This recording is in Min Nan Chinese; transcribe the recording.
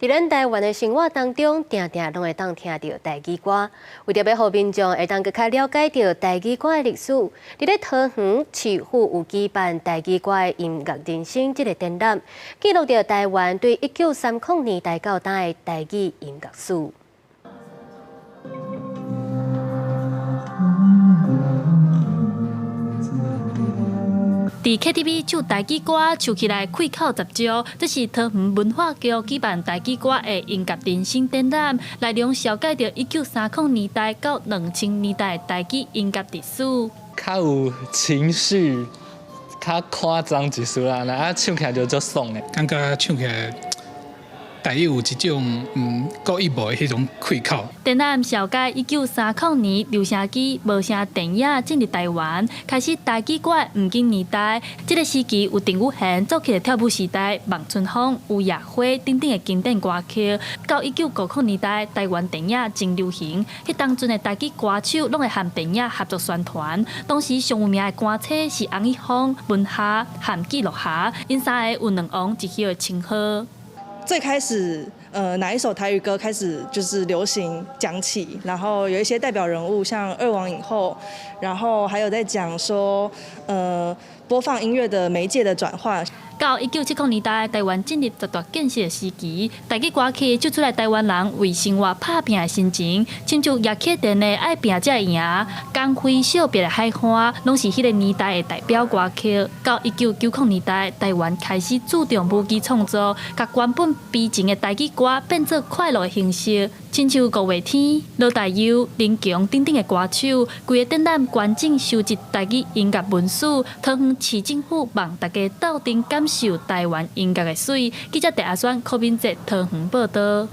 佇咱台灣的生活當中，定定攏會當聽著台語歌。為著欲予民眾會當閣較了解著台語歌的歷史，佇咧桃園市府有舉辦台語歌的音樂人生這个展覽，記錄著台灣對1930年代到今的台語音樂史。佇 KTV 唱台語歌，唱起來氣口十足。這是桃園文化局舉辦台語歌的音樂人生展覽，內容紹介著1930年代到2000年代的台語音樂歷史。較有情緒，較誇張一絲啦，啊唱起來就足爽的。感覺唱起來台語有一種獨一無二的彼種氣口。展覽紹介1930年留聲機、無聲電影進入台灣，開始台語歌的黃金年代。這个時期有鄭雨賢作曲的《跳舞時代》、《望春風》、《雨夜花》等等的經典歌曲。到1950年代，台灣電影真流行，彼當陣的台語歌手攏會和電影合作宣傳。當時上有名的歌星是洪一峰、文夏和紀樂霞，𪜶三个有兩王一后的稱號。最開始，哪一首台語歌開始就是流行講起，然後有一些代表人物，像二王影后，然後還有在講說，播放音樂的媒介的轉換。到1970年代，台灣進入十大建設的時期，台語歌曲唱出來台灣人為生活拍拚的心情，親像葉啟田的《愛拚才會贏》、江輝惜別的海岸，攏是彼个年代的代表歌曲。到1990年代，台灣開始注重舞曲創作，共原本悲情的台語歌變做快樂的形式，親像五月天、羅大佑、林強等等的歌手，規个展覽完整收集台語音樂文史，桃園市政府望大家鬥陣感受台灣音樂的媠。記者鄭阿選、柯敏哲桃園報導。